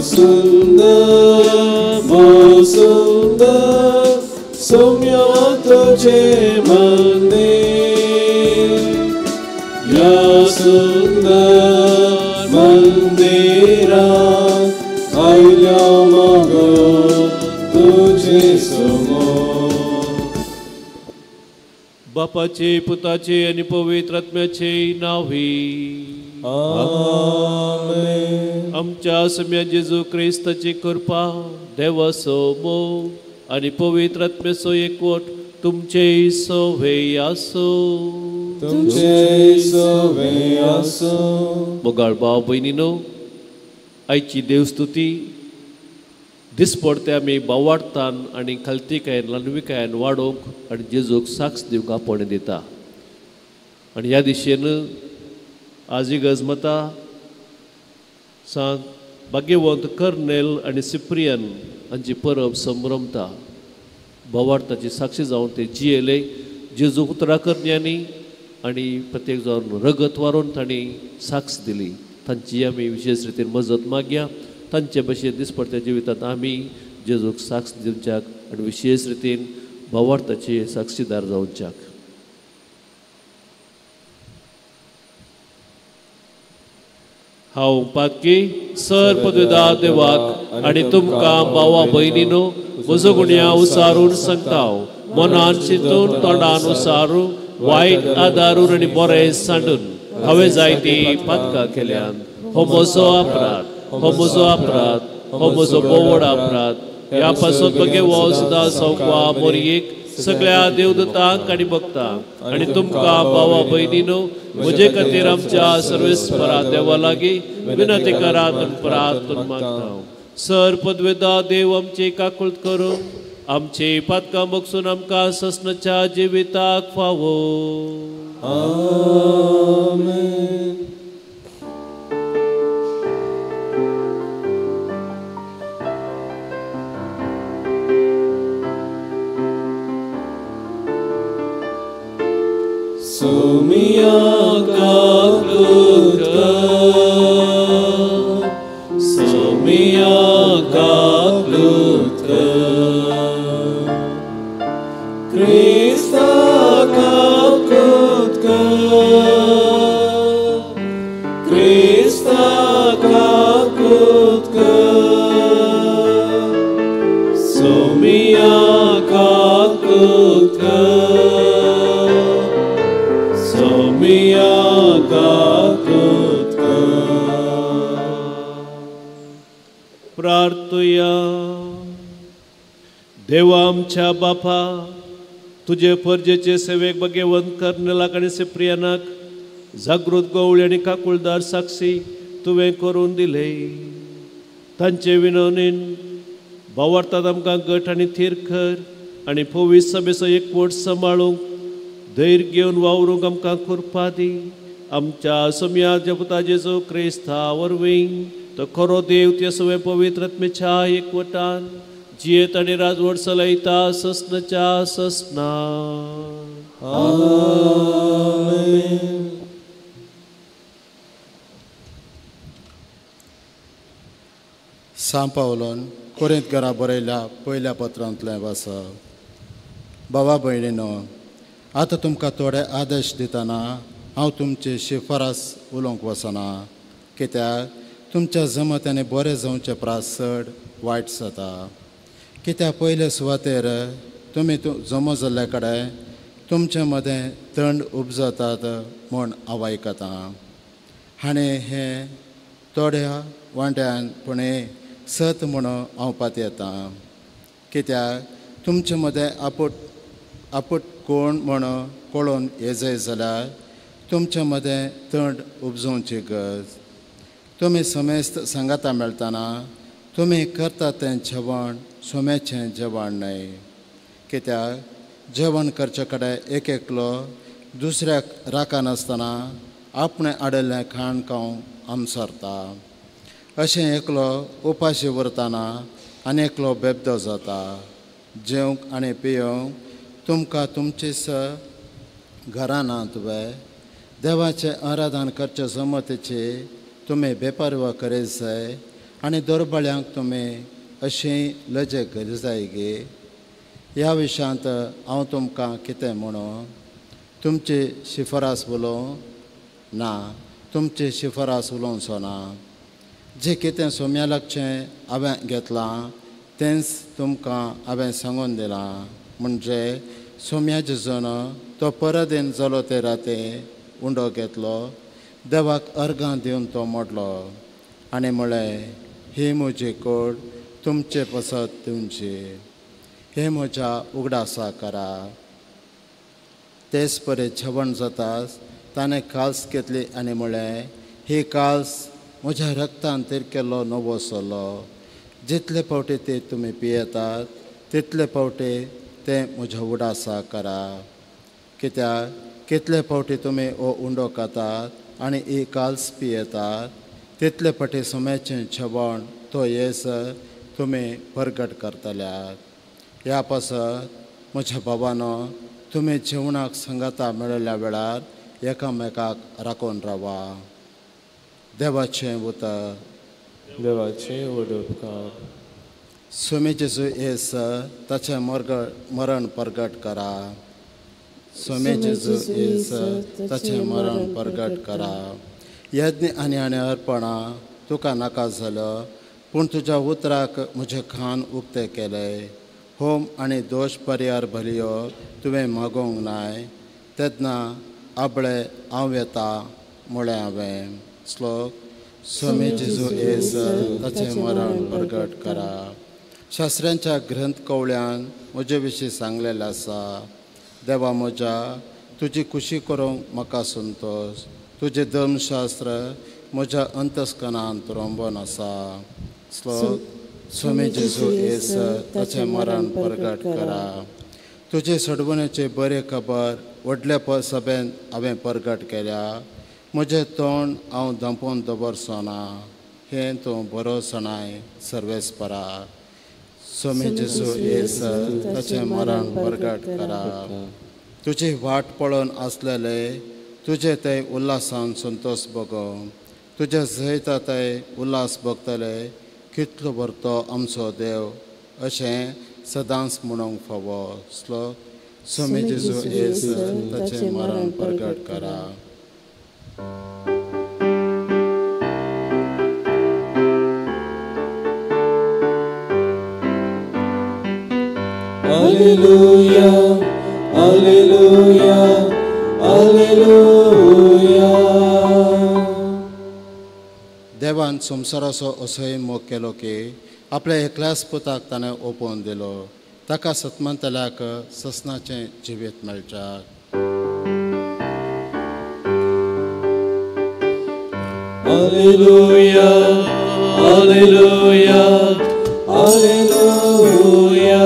सुंदर भो सुंदर सौम्य तुझे मंदिर, या सुंदर मंदिरा आयल्या मगो तुझे समोर. बापाचे पुताचे आणि पवित्र आत्म्याचे नावे आमेन. आमच्या सम्या जेजू क्रिस्ताची कृपा, देवाचो मोग आणि पवित्र आत्म्याचो एकवट तुमचे सवे आसो. तुमचे सवे आसो. मोगाळ भाव भयणीनो, आयची देवस्तुती दिसपडते आमी बावाडतान आनी खालतीकायेन ल्हानविकायेन वाडोवंक आनी जेजूक साक्ष दिवंक आपोवणें दिता. आनी ह्या दिशेन आज गजमता सांग भाग्यवंत कर्नेल आनी सिप्रियन हांची परब संभ्रमता. भावार्थाची साक्षी जावन ते जियेले जेजूक उतरां करण्यांनी आनी प्रत्येक जावन रगत वारोवन तांणी साक्ष दिली. तांची आमी विशेश रितीन मजत मागया. तांचे भशेन दिसपडत्या जिवितांत आमी जेजूक साक्ष दिवच्याक आनी विशेश रितीन भावार्थाचे साक्षीदार जावच्याक. हांव पातकी सर पदवीदा देवाक आनी तुमकां भावा भयणीनो म्हजो गुण्या उसारून सांगता, मनान चिंतून तोंडान उसारून वायट आदारून आनी बरें सांडून हांवें जायती पातकां केल्यान. हो म्हजो अपराध, हो म्हजो अपराध, हो म्हजो बोवड अपराध. ह्या पासत बगे सुद्दां सौंकवा मोरयेक सगळ्या देवदूतांक आनी भक्तांक आनी तुमकां भावा भयणीनो म्हजे खातीर आमच्या सर्वेस्परा देवा लागीं विनंती करात आनी प्रार्थना मागता. सर पदवेदा देव आमची काकूळत करूं आमची पातकां बगसून आमकां ससनाच्या जिविताक फावो. आमेन. सोमिया काकूत कर, सोमिया काकूत कर, क्रिस्ता काकूत कर, क्रिस्ता काकूत कर, सोमिया काकूत कर, सोमिया काकूत कर. प्रार्थुया. देवा आमच्या बापा, तुजे परजेचे सेवेक भाग्यवंत कर्नेलाक आनी सिप्रियानाक जागृत गवळी आनी काकुळदार साक्षी तुवें करून दिले. तांचे विनवणीन भावार्थात आमकां गट आनी थीर कर आनी पवित्र सभेचो एकवट सांबाळूंक धैर्य घेवन वावरूंक आमकां कृपा दी. आमच्या सम्या पुता जेजू क्रिस्ता वरवीं तो खरो देव ते सगळे पवित्र आत्म्याच्या एकवटान जियेत आनी राजवट चलयता ससनाच्या ससना. आमेन. सांव पावलोन कोरिंत घरा बरयल्या पयल्या पत्रांतलें वाचप. बाबा भयणीनो, आतां तुमकां थोडे आदेश दितना हांव तुमची शिफारस उलोवंक वचना, कित्याक तुमच्या जमत्यांनी बरें जावचें प्रास चड वायट जाता. कित्याक पयले सुवातेर तुमी जमो जाल्ल्या कडेन तुमचे मदें तंड उपजतात म्हूण हांव आयकतां. आनी हें थोड्या वांट्यान पूण हें सत म्हूण हांव पातयेतां. कित्याक तुमचे मदें आपूट कोण म्हूण कळोवन येजय जाल्यार तुमचे मदें तंड उपजोवची गरज. तुमी समेस्त सांगाता मेळटना तुमी करता तें जेवण सोम्याचें जेवण न्हय. कित्याक जेवण करचे कडेन एक एकलो दुसऱ्याक राखनासतना आपणें हाडिल्लें खाण खावंक आमसरता. अशें एकलो उपाशी उरतना आनी एकलो बेबदो जाता. जेवंक आनी पिवंक तुमकां तुमचीच घरां नात वे? देवाचें आराधन करचे जमतीची तुमी बेपारवा करीत जाय आनी दोरबळ्यांक तुमी अशी लजे करी जाय गे. ह्या विशयांत हांव तुमकां कितें म्हणू? तुमची शिफारस उलोवं ना, तुमची शिफारस उलोवचो ना. जें कितें सोम्या लागचें हांवें घेतलां तेंच तुमकां हांवें सांगून दिलां. म्हणजे सोम्या जेजून तो परदेन जालो ते राती उंडो घेतलो, देवाक अर्गां दिवन तो मोडलो आनी म्हळें, ही म्हजी कोड तुमचे पसत दिवची, हे म्हज्या उगडासा करा. तेच परी जेवण जाताच ताणें काल्स घेतली आनी म्हळें, ही काल्स म्हज्या रक्तान तिरकेल्लो नवो सल्लो. जितले फावटी ते तुमी पियेतात तितले फावटी तें म्हज्या उडासा करा. कित्याक कितले फावटी तुमी हो उंडो खातात आनी ही काल्स पियेतात तितले फावटी सोम्याचें जेवण तो येस तुमी परगट करतल्यात. ह्या पासत म्हज्या बाबानो, तुमी जेवणाक सांगाता मेळिल्ल्या वेळार एकामेकाक राखून रावा. देवाचें उतर. देवाचें उपकार. स्वामी जेजू येस ताचें मरण परगट करा. स्वामी जेजू येस ताचें मरण परगट करा. यज्ञ आनी आनी अर्पणां तुका नाका जालो, पूण तुज्या उतराक म्हजें खान उक्तें केलें. होम आनी दोश परिहार बलयो तुवें मागोवंक नाय, तेन्ना आबळे हांव येता म्हळें हांवें. श्लोक. स्वामी जेजू येस ताचें मरण परगट करा. शास्त्र्यांच्या ग्रंथ कवळ्यान म्हजे विशीं सांगलेलें आसा. देवा म्हज्या, तुजी खुशी करूंक म्हाका संतोश. तुजें धर्मशास्त्र म्हज्या अंतस्कनांत रोंबोन आसा. श्लोक. स्वामी जेजू येस ताचें मरण परगट करा. तुजे सोडवणेची बरी खबर व्हडल्या सभेन हांवें परगट केल्या. म्हजें तोंड हांव धांपून दवरचो ना, हें तूं बरो सणाय सर्वेस्परा. स्वामी जेजू येस ताचें मरण परगट करा. तुजी वाट पळोवन आसलेले तुजे ते उल्हासान संतोश भोगो. तुजे जैता ते उल्हास भोगतले. कितलो भरतो आमचो देव अशें सदांच म्हणूंक फावो. श्लोक. स्वामी जेजू येस ताचें मरण परगट करा. Alleluia, Alleluia, Alleluia. देवान संवसाराचो असोय मोग केलो की आपल्या एकल्याच पुताक ताणें ओपोवन दिलो, ताका सतमंतल्याक ससनाचें जिवीत मेळच्याक. Alleluia, Alleluia, Alleluia.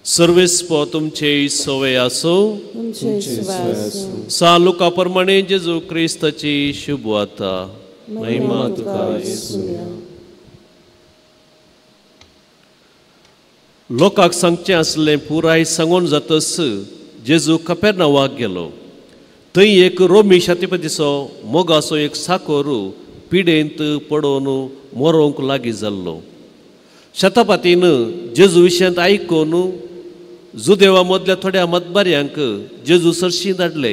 सर्वेस्पो तुमचे सवय आसो. सा लुका प्रमाणे जेजू क्रिस्ताची शुभवार्ता. महिमा तुका येसुया. लोकांक सांगचें आसलें पुराय सांगून जातच जेजू कपेरनावाक गेलो. थंय एक रोमी शातिपतीचो मोगाचो एक साकोर पिडेंत पडोवन मरोंक लागीं जाल्लो. शतापातीन जेजू विशयांत आयकून जुदेवा मदल्या थोड्या मतबार्यांक जेजू सरशी धाडले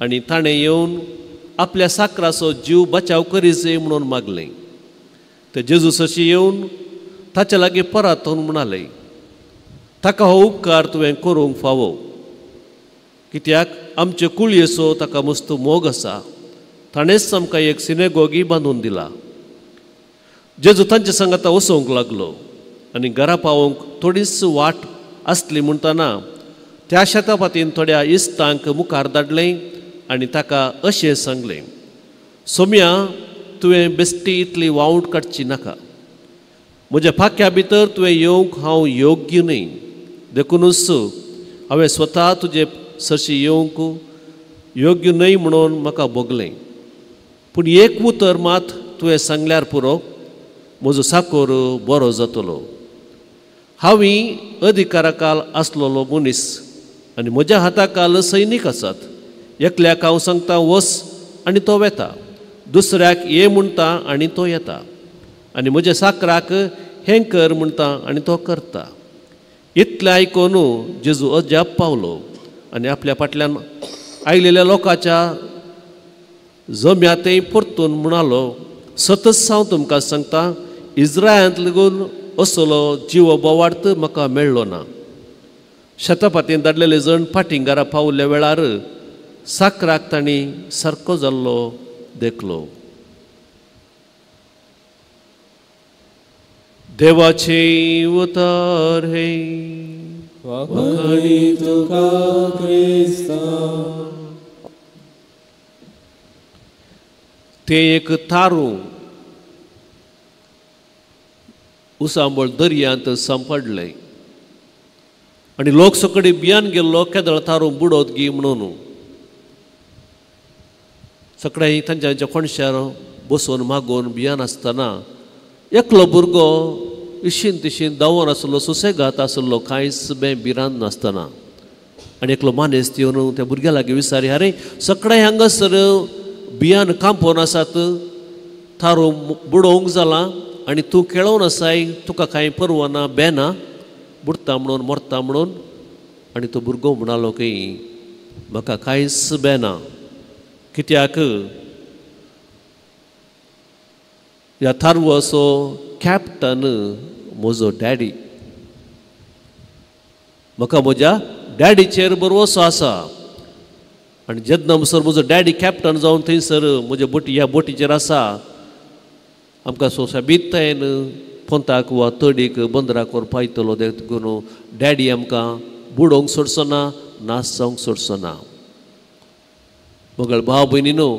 आनी ताणें येवन आपल्या साकराचो जीव बचाव करीचे म्हणून मागलें. ते जेजू सरशी येवन ताच्या लागीं परातून म्हणाले, ताका हो उपकार तुवें करूंक फावो, कित्याक आमचे कुळयेचो ताका मस्त मोग आसा. ताणेंच आमकां एक सिनेगोगी बांदून दिला. जेजू तांचे सांगाता वसोवंक लागलो आनी घरा पावोवंक थोडीच वाट आसली म्हणटना त्या शेतापातीन थोड्या इस्तांक मुखार धाडलें आनी ताका अशें सांगलें, सोम्या तुवें बेश्टी इतली वावट काडची नाका. म्हज्या फाक्या भितर तुवें येवंक हांव योग्य न्हय, देखुनूच हांवें स्वता तुजे सरशी येवंक योग्य न्हय म्हणून म्हाका भोगलें. पूण एक उतर मात तुवें सांगल्यार पुरो, म्हजो साकोर बरो जातलो. हांवूय अधिकाराकाल आसलेलो मनीस आनी म्हज्या हाताकाल सैनीक आसात. एकल्याक हांव सांगता वस आनी तो वेता, दुसऱ्याक ये म्हणटा आनी तो येता, आनी म्हज्या साकराक हें कर म्हणटा आनी तो करता. इतलें आयकून जेजू अजाप पावलो आनी आपल्या फाटल्यान आयलेल्या लोकांच्या जम्यातय परतून म्हणालो, सतच हांव तुमकां सांगता, इज्रायलांत लागून असलो जिवो बोवार्थ म्हाका मेळ्ळो ना. शतपातीन धाडलेले जण फाटीं घरा पावल्ल्या वेळार साकराक तांणी सारको जाल्लो देखलो. देवाचे उतर हे वाखाणी तुका क्रिस्ता. ते एक तारू उसांबळ दर्यांत सांपडलें आनी लोक सगळे बियान गेल्लो केदळ तारू बुडोत गी म्हणून सगळे तांच्या तांच्या कोणशार बसून मागून बियान आसतना एकलो भुरगो इशीन तिशीन धांवोन आसलो, सुसेगात आसलो, कांयच बें भिरांत नासतना. आनी एकलो मानेस्त येवन त्या भुरग्या लागीं विचारी, आरे सगळे हांगासर बियान कांपोवन आसात, तारू बुडोवंक जालां आनी तूं खेळोवन आसाय, तुका कांय परवा ना, बेना बुडटा म्हणून मरता म्हणून. आनी तो भुरगो म्हणालो की म्हाका कांयच बेना, कित्याक ह्या तारवाचो कॅप्टन म्हजो डॅडी, म्हाका म्हज्या डॅडीचेर भरवसो आसा आनी जेन्ना म्हणसर म्हजो डॅडी कॅप्टन जावन थंयसर म्हज्या बोटी ह्या बोटीचेर आसा, आमकां सोसाबीतायेन पोंताक वा तडीक बंदराक व्हरपा येतलो, देखून डॅडी आमकां बुडोवंक सोडचो ना, नाश जावंक सोडचो ना. मगळ भाव भयणीनो,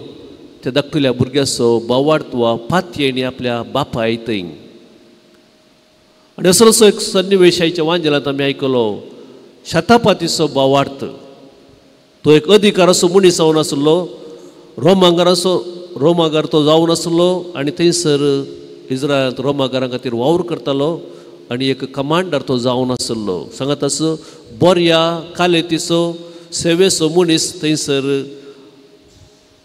त्या धाकटुल्या भुरग्याचो बावार्थ वा पातयेणी आपल्या बापाय थंय. आनी असो एक सन्निवेश आयच्या वांजेलांत आमी आयकलो, शतापातीचो बावार्थ. तो एक अधिकार असो मनीस जावन आसलो, रोमागाराचो रोमागार तो जावन आसलो आनी थंयसर इज्रायलांत रोमागारां खातीर वावर करतालो आनी एक कमांडर तो जावन आसलो. सांगात आसो बऱ्या कालेतीचो सेवेचो मनीस थंयसर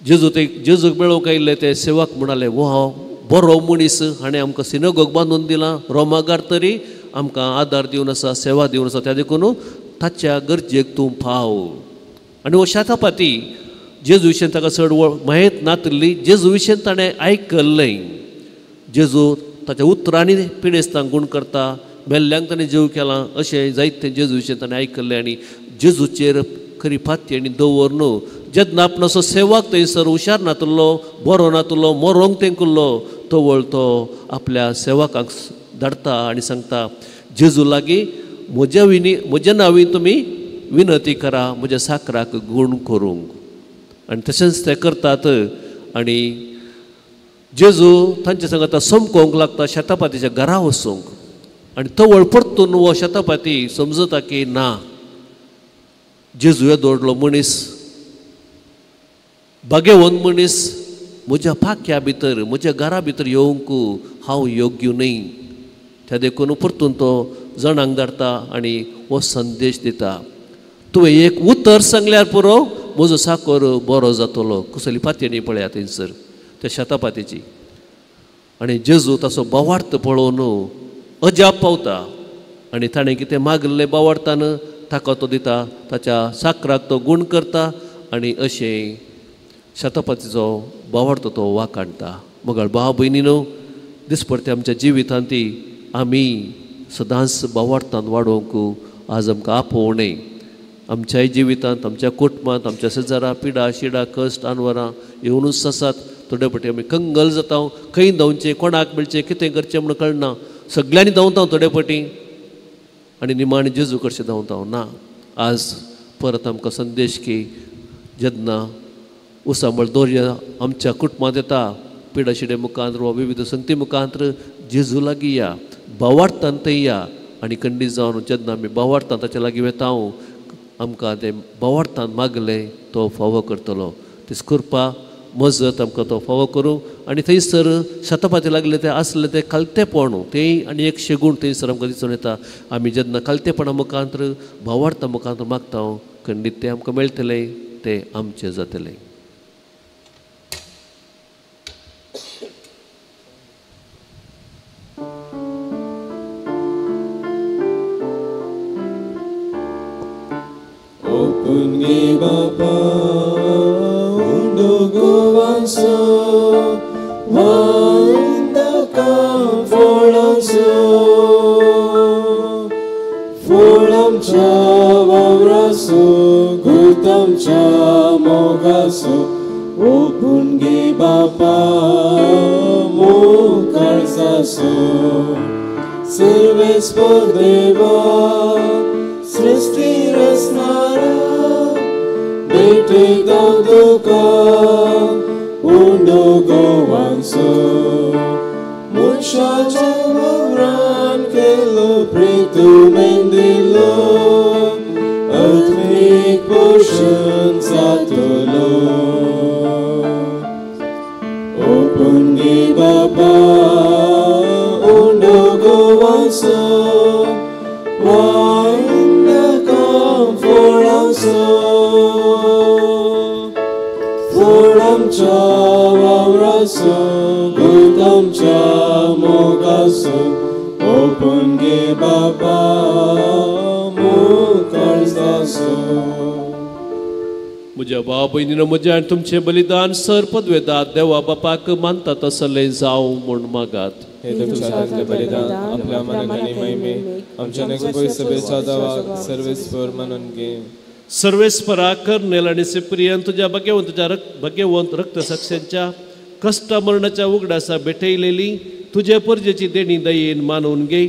जेजू ते जेजूक मेळोवंक आयिल्ले ते सेवक म्हणाले, हो बरो मनीस, हाणें आमकां सिनोगोग बांदून दिलां, रोमागार तरी आमकां आदार दिवन आसा, सेवा दिवन आसा, त्या देखून ताच्या गरजेक तूं पाव. आनी हो शातापाती जेजू विशयन ताका चड म्हायत नातिल्ली, जेजू विशयन ताणें आयकल्लें, जेजू ताच्या उतरांनी पिडेस्तांक गूण करता, मेल्ल्यांक ताणें जेव केलां, अशें जायतें जेजू विशयन ताणें आयकल्लें आनी जेजूचेर खरी पातयेणी दवर न्हू. जेन्ना आपणाचो सेवक थंयसर हुशार नातलो, बरो नातलो, मरोंक तेंकुल्लो, तवळ तो आपल्या सेवकांक धाडटा आनी सांगता, जेजू लागीं म्हज्या विनी म्हज्या नांवी तुमी विनती करा म्हज्या साकराक गूण करूंक. आनी तशेंच ते करतात आनी जेजू तांचे सांगता समकोंक लागता शेतापातीच्या घरा वचूंक. आनी तवळ परतून हो शेतापाती समजता की ना, जेजू हे दवरलो मनीस, भाग्यवंत मनीस, म्हज्या पाख्या भितर म्हज्या घरा भितर येवंक हांव योग्य न्हय. त्या देखून परतून तो जाणांक धाडटा आनी हो संदेश दिता, तुवें एक उतर सांगल्यार पुरो म्हजो साकर बरो जातलो. कसली पातयेणी पळया थंयसर त्या शेतापातीची. आनी जेजू ताचो बावार्थ पळोवन अजाप पावता आनी ताणें कितें मागिल्लें बावार्थान ताका तो दिता, ताच्या साकराक तो गूण करता आनी अशें शतपथीचो बावार्थ तो वाखाणटा. मगळ भाव भयणीनो, दिसपडटे आमच्या जिवितांत ती आमी सदांच बावार्थान वाडोवंक आज आमकां आपोवणें. आमच्याय जिवितांत, आमच्या कुटुंबांत, आमच्या शेजारा पिडा शिडा कश्ट आनवरां येवनूच आसात. थोडे फावटी आमी कंगल जाता, खंय धांवचें, कोणाक मेळचें, कितें करचें म्हूण कळना. सगल्यांनी धांवता थोडे फावटी आनी निमाणें जेजू कडचें धांवता ना. आज परत आमकां संदेश की जेन्ना उसांबळ दर्या आमच्या कुटुंबांत येता, पिडाशिडे मुखांत वा विविध संगती मुखांत जेजू लागीं या, बावार्थान थंय या आनी खंडीत जावन जेन्ना आमी बावार्थान ताच्या लागीं वेता आमकां तें बावार्थान मागलें तो फावो करतलो. तीच कृपा मजत आमकां तो फावो करूं. आनी थंयसर शतपाती लागले ते आसले ते खालतेपण तें आनी एक शेगूण थंयसर आमकां दिसून येता. आमी जेन्ना खालतेपणा मुखांत भावार्था मुखांत मागता खंडीत तें आमकां मेळटलें, तें आमचें जातलें. बापा उंडो गोवांसो वांदका फोळांसो फोळांच्या वावरासो गुतांच्या मोगासो ओपून गे बापा मोकाळसासो सर्वेस्पर देवा सृष्टी रचणारा भेटयता तुका उंडो गोवांसो मनशाच्या वावरान केलो प्रितुमेन दिलो आत्मीक पोशण जातलो ओपून गे बापा उंडो गोवांसो वांदका फोळांसो फोळांच्या वावरासो गुतांच्या मोगासो ओपून गे बापा मोकाळसासो. म्हज्या भाव भयणीनो म्हजें आनी तुमचें बलिदान सर पदवेदात देवा बापाक मानता तसलें जावं म्हूण मागात. हे तुमच्या हातांतलें बलिदान आपल्या मनाक आनी महिमेक आमच्या नेकूय सभेच्या दावाक सर्वेस्पर मानून घे. सर्वेस्परा कर्नेल आनी सिप्रियन तुज्या भाग्यवंत तुज्या भाग्यवंत रक्तसाक्षांच्या कश्ट मरणाच्या उगडासा भेटयलेली तुजे परजेची देणी दयेन मानून घे.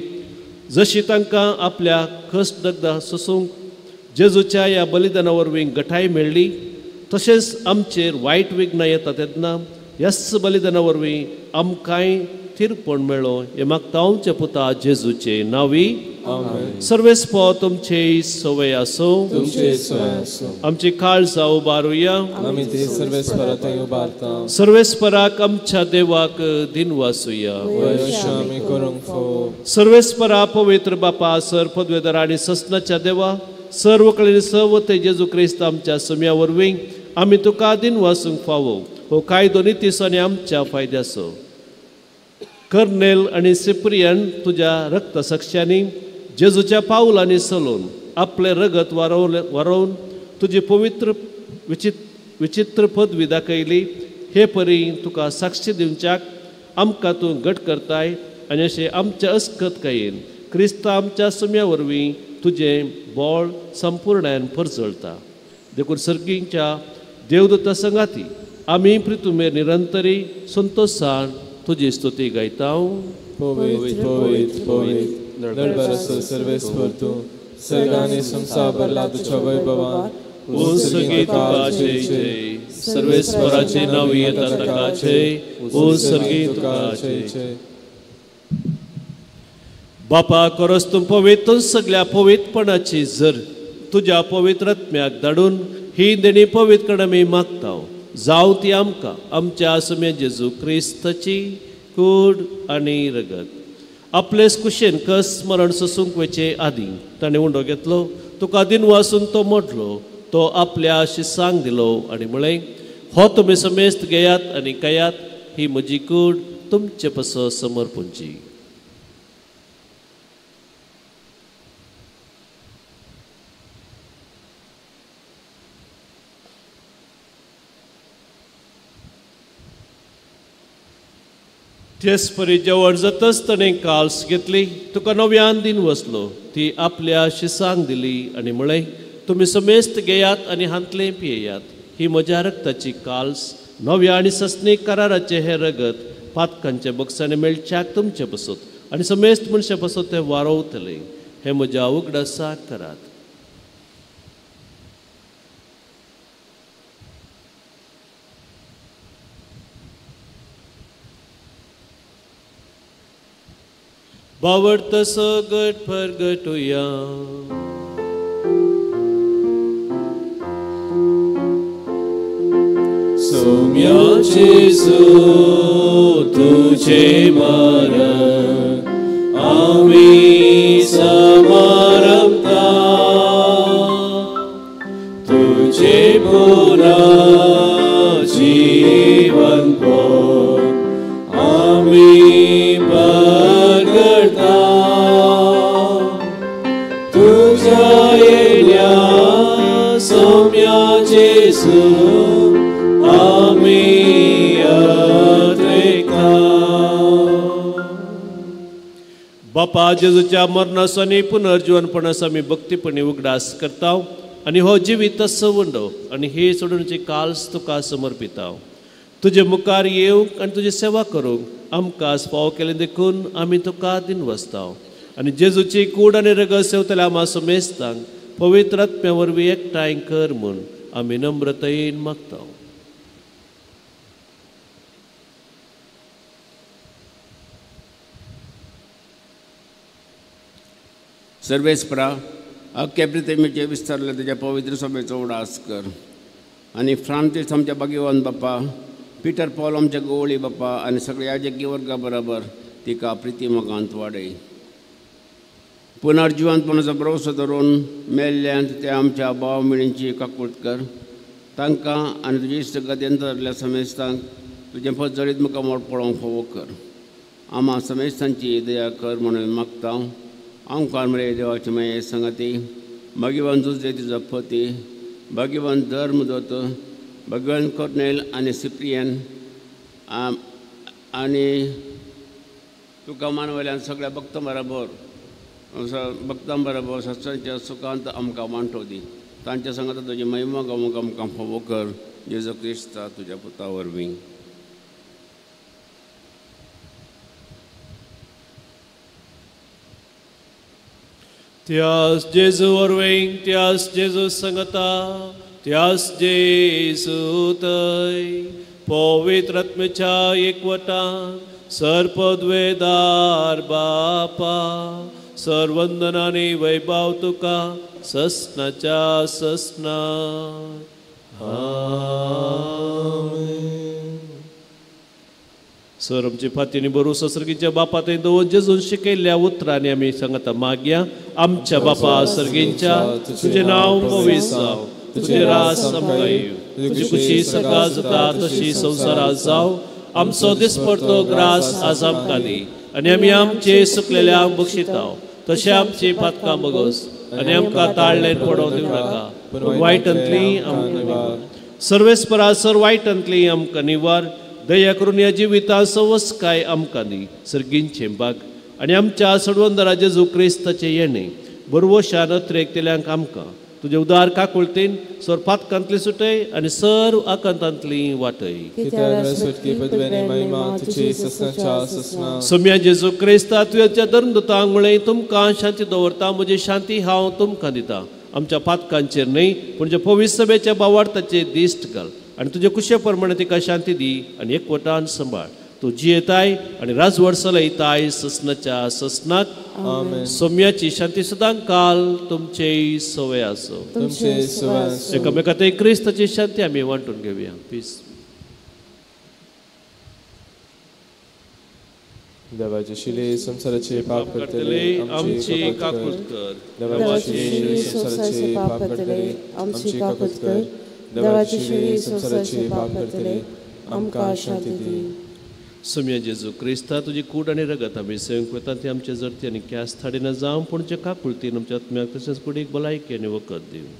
जशी तांकां आपल्या कश्ट दग्धा सोसूंक जेजूच्या ह्या बलिदाना वरवीं गठाय मेळ्ळी तशेंच आमचेर वायट विघ्नां येता तेन्ना ह्याच बलिदाना वरवीं आमकांय थिरपण मेळो हें मागता आमच्या पुता जेजूचे नांवी. सर्वेस्पर तुमचे सवय आसूं. आमची काळजां उबारुया. सर्वेस्पराक आमच्या देवाक दिनवासुया. सर्वेस्परा पवित्र बापा सर पदवेदार आनी ससनाच्या देवा सर्व कडेन सर्व ते जेजू क्रिस्त आमच्या सम्या वरवीं आमी तुका दिनवासूंक फावो हो कायदो नितीस आनी आमच्या फायद्याचो. कर्नेल आनी सिप्रियन तुज्या रक्तसाक्षांनी जेजूच्या पावलांनी चलोवन आपलें रगत वारोवन तुजी पवित्र विचित्र पदवी दाखयली. हे परी तुका साक्षी दिवच्याक आमकां तूं घट करताय आनी अशें आमच्या अस्कतकायेन क्रिस्त आमच्या सम्या वरवीं तुजें बोळ संपूर्णायन परजळता. देखून सर्गींच्या देवदूता संगाती आमी प्रितुमेर निरंतरी संतोशान तुजी स्तुती गायता. पवित्र पवित्र पवित्र दरबाराचो सर्वेस्पर तूं सर्गांनी संवसार भरला तुज्या वैभवान. ओ सर्गी तुका जय जय सर्वेस्पराचे नांव येता ताका जय. ओ सर्गी तुका जय जय. बापा करस तूं पवित्र सगळ्या पवित्रपणाची जर तुज्या पवित्र आत्म्याक धाडून ही देणी पवित्र कडेन आमी मागता जावं ती आमकां आमच्या आसम्या जेजू क्रिस्ताची कूड आनी रगत. आपलेच कुशेन कस मरण सोसूंक वचचे आदीं ताणें उंडो घेतलो तुका दिनवासून तो मोडलो तो आपल्या शिसांक दिलो आनी म्हळें हो तुमी समेस्त घेयात आनी खायात ही म्हजी कूड तुमचे पासत समर्पूंची. तेच परी जेवण जातच ताणें काल्स घेतली तुका नव्यान दिन वसलो ती आपल्या शिसांक दिली आनी म्हळें तुमी समेस्त घेयात आनी हांतलें पियेयात ही म्हज्या रक्ताची काल्स नव्या आनी सस्नीक कराराचें हें रगत पातकांच्या बक्षांनी मेळच्याक तुमचे पसत आनी समेस्त मनशां पसत तें वारोवतलें हें म्हज्या उगडासाक करात. बावडतसो गट परगटुया. सोम्या जेजू तुझे मरण आमी समारंभता तुझे पुरा जीवन आमी परगटा तुझ्या येण्या सोम्या बापा जेजूच्या मरणाचो आनी पुनर्जीवनपणाचो आमी भक्तीपणी उगडास करता आनी हो जिवीत सवंडो आनी ही सोडूनची काल्स तुका समर्पिता. तुजे मुखार येवंक आनी तुजी सेवा करूंक आमकां फावो केलें देखून आमी तुका दिनवासता. आनी जेजूची कूड आनी रगत सेवतल्या आमा समेस्तांक पवित्र आत्म्या वरवीं एकठांय कर म्हूण आमी नम्रतायेन मागता. सर्वेस्परा अख्ख्या पृथ्वीचेर विस्तारले तुज्या पवित्र सभेचो उडास कर आनी फ्रांसीस आमच्या भाग्यवान बापा, पिटर पॉल आमच्या गोवळी बापा आनी सगळ्या याजकी वर्गा बरोबर तिका प्रिती मोगांत वाडय. पुनर्जिवंतपणाचो भरवसो धरून मेल्ल्यांत त्या आमच्या भाव भयणींची काकूट कर. तांकां आनी तुजी इश्टगतेन धरल्या समेस्तांक तुजें पजरीत मुखामळ पळोवंक फावो कर. आमा समेस्तांची दया कर म्हणून मागता. आमकां मरे देवाची माये संगती, भाग्यवान जुजे तिजो पती, भाग्यवान धर्मदूत, भाग्यवान कोर्नेल आनी सिप्रियन आनी तुका मानवल्यान सगळ्या भक्तां बरोबर सत्संच्या सुखांत आमकां वांटो दी. तांच्या संगात तुजी महिमा गावंक आमकां फावो कर. जेजू क्रिस्ता तुज्या पुता वरवीं. त्यास जेजू वरवीं, त्यास जेजू संगता, त्यास जेजू तय पवित्र आत्म्याच्या एकवटान सर्पद्वेदार बापा सर्वंदनानी वैभव तुका ससनाच्या ससना. आमेन. सर आमची फातीनी बरू सर्गीच्या बापा थंय दवर जेजून शिकयल्ल्या उतरांनी आमी सांगता मागया. आमच्या बापा सर्गींच्या, तुजें नांव पवित्र जावं, तुजें रास आमकां येवं, तुजी खुशी सकाळ जाता तशी संवसारांत जावं. आमचो दिसपडतो ग्रास आज आमकां दी आनी आमी आमचे सुकलेल्यांक बक्षिता तशें आमची पातकां बगस आनी आमकां ताळ्ळेन पडोवंक दिवं नाका, पूण वायटांतली आमकां निवार. सर्वेस्परा सर वायटांतली आमकां निवार. दया करून ह्या जिविता सवस्काय आमकां दी. सर्गींचें बाग आनी आमच्या सडवंदरा जेजू क्रिस्ताचें येणें बरवशान अत्रेकतेल्यांक आमकां तुजे उदार काकुळतेन सर पातकांतली सुटय आनी सर्व आकांतांतली वाटय. सोम्या जेजू क्रिस्ता तुज्या धर्मदूतांक म्हळें तुमकां शांती दवरता, म्हजी शांती हांव तुमकां दिता. आमच्या पातकांचेर न्हय पूण जे पवित्र सभेच्या बावार्थाचेर दिश्ट घाल आनी तुजे कुशे प्रमाणे तिका शांती दी आनी एकवटान सांबाळ. तूं जियेताय आनी राजवट चलयताय ससनाच्या ससनाक. सोम्याची शांती सदां काल तुमचेय सवय आसो. एकामेका ते क्रिस्ताची शांती आमी वांटून घेवया. पीस. देवाचे शिले संवसाराचे पाप करतले आमची काकूट कर. देवाचे शिले संवसाराचे पाप करतले आमची काकूट कर. देवाचे शिले संवसाराचे पाप करतले आमकां शांती दी. सोम्या जेजू क्रिस्ता तुजी कूड आनी रगत आमी सेवंक वता ती आमचे जरती आनी क्यास थाडिना जावं, पूण जे काकुळतीन आमच्या आत्म्याक तशेंच कुडीक भलायकी आनी वखद दिवं.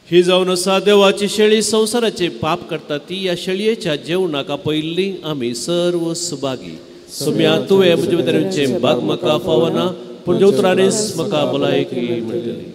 ही जावन आसा देवाची शेळी संवसाराचे पाप करता ती ह्या शेळयेच्या जेवणाक आपयल्ली आमी सर्व सुभागी. सोम्या तुवें म्हजे भितर येवचें बाग म्हाका फावना, पूण जे उतरांनीच म्हाका भलायकी मेळटली.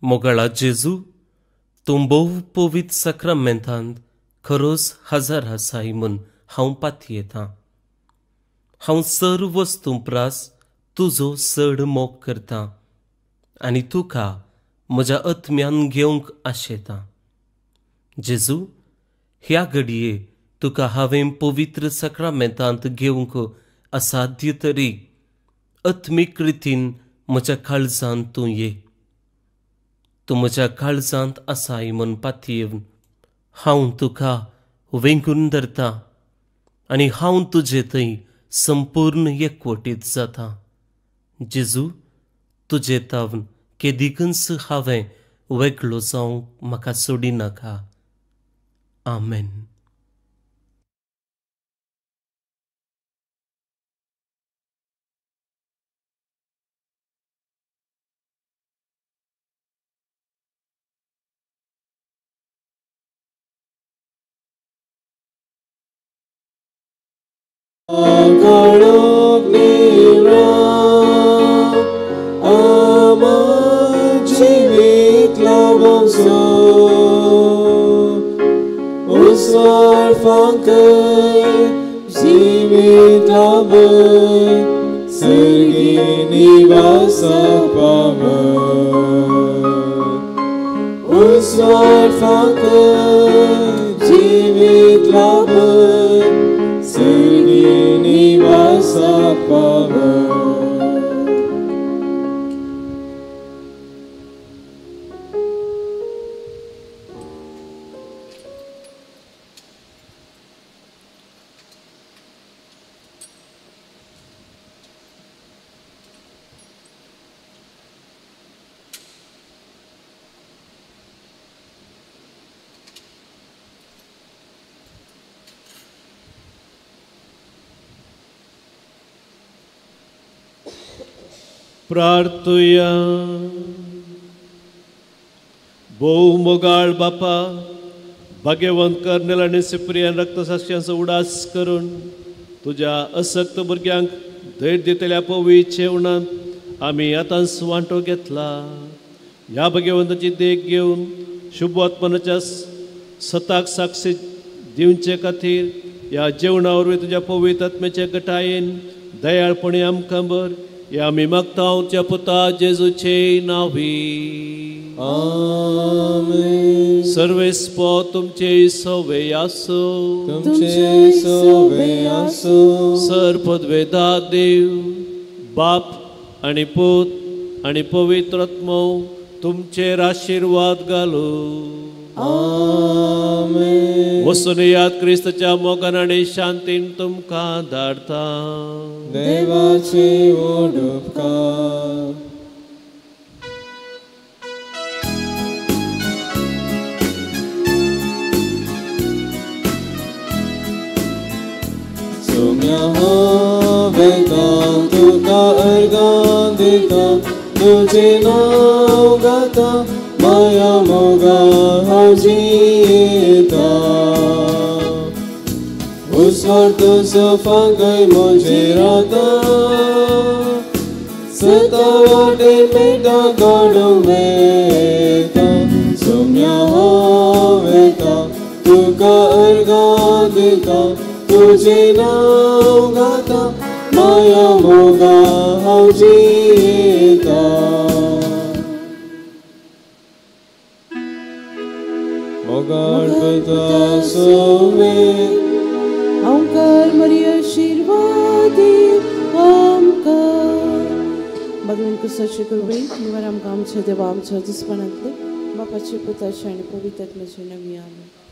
मोगाळा जेजू, तूं भोव पवित्र साक्रामेंतांत खरोच हजार आसाय म्हूण हांव पातयेतां. हांव सर्व वस्तूं प्रास तुजो चड मोग करतां आनी तुका म्हज्या आत्म्यान घेवंक आशेतां. जेजू, ह्या घडये तुका हांवें पवित्र साक्रामेंतांत घेवंक असाध्य तरी आत्मीक रितीन म्हज्या काळजांत तूं ये. तूं म्हज्या काळजांत आसाय म्हूण पातयेवन हांव तुका वेंगून धरता आनी हांव तुजे थंय संपूर्ण एकवटीत जाता. जेजू, तुजे तावन केदिकूच हांवें वेगळो जावंक म्हाका सोडिनाका. आमेन. प्रार्थुया. भोव मोगाळ बापा, भाग्यवंत कर्नेल आनी सिप्रियन रक्तसाक्षांचो उडास करून तुज्या असक्त भुरग्यांक धैर्य दितल्या पवित्र जेवणांत आमी आतांच वांटो घेतला. ह्या भाग्यवंताची देख घेवन शुभ आत्मनाच्या सताक साक्षी दिवचे खातीर ह्या जेवणा वरवीं तुज्या पवित्र आत्म्याच्या गटायेन दयाळपणी आमकां बर ह्या आमी मागता तुज्या पुता जेजूचे नांवी. आमेन. सर्वेस्पो तुमचे सवे आसो. तुमचे सवे आसो. सर पदवेदा देव बाप आनी पूत आनी पवित्र आत्मो तुमचेर आशिर्वाद घालू. आमेन. वसून याद क्रिस्ताच्या मोगान आनी शांतीन तुमकां धाडता. देवाचे व्हड उपकार. सोम्या हांव वेता तुका अर्गां दिता, तुजें नांव गाता, माया मोगा हांव जियेता. उस्वार तुजो फांकय म्हजेर आतां, सता वाटेन मेळटा काडूंक वेता. सोम्या हांव वेता तुका अर्गां दिता, तुजें नांव गाता, माया मोगा हांव जियेता. मोगाळ पुता सोवे आमकार मरिया आशिर्वादी आमकां. भगवान क्रिस्ताचे कृपेन निवार आमकां आमच्या देवा आमच्या दुस्मानांतले बापाचे पुताचे आनी पवित्र आत्म्याचे नांवी. आमेन.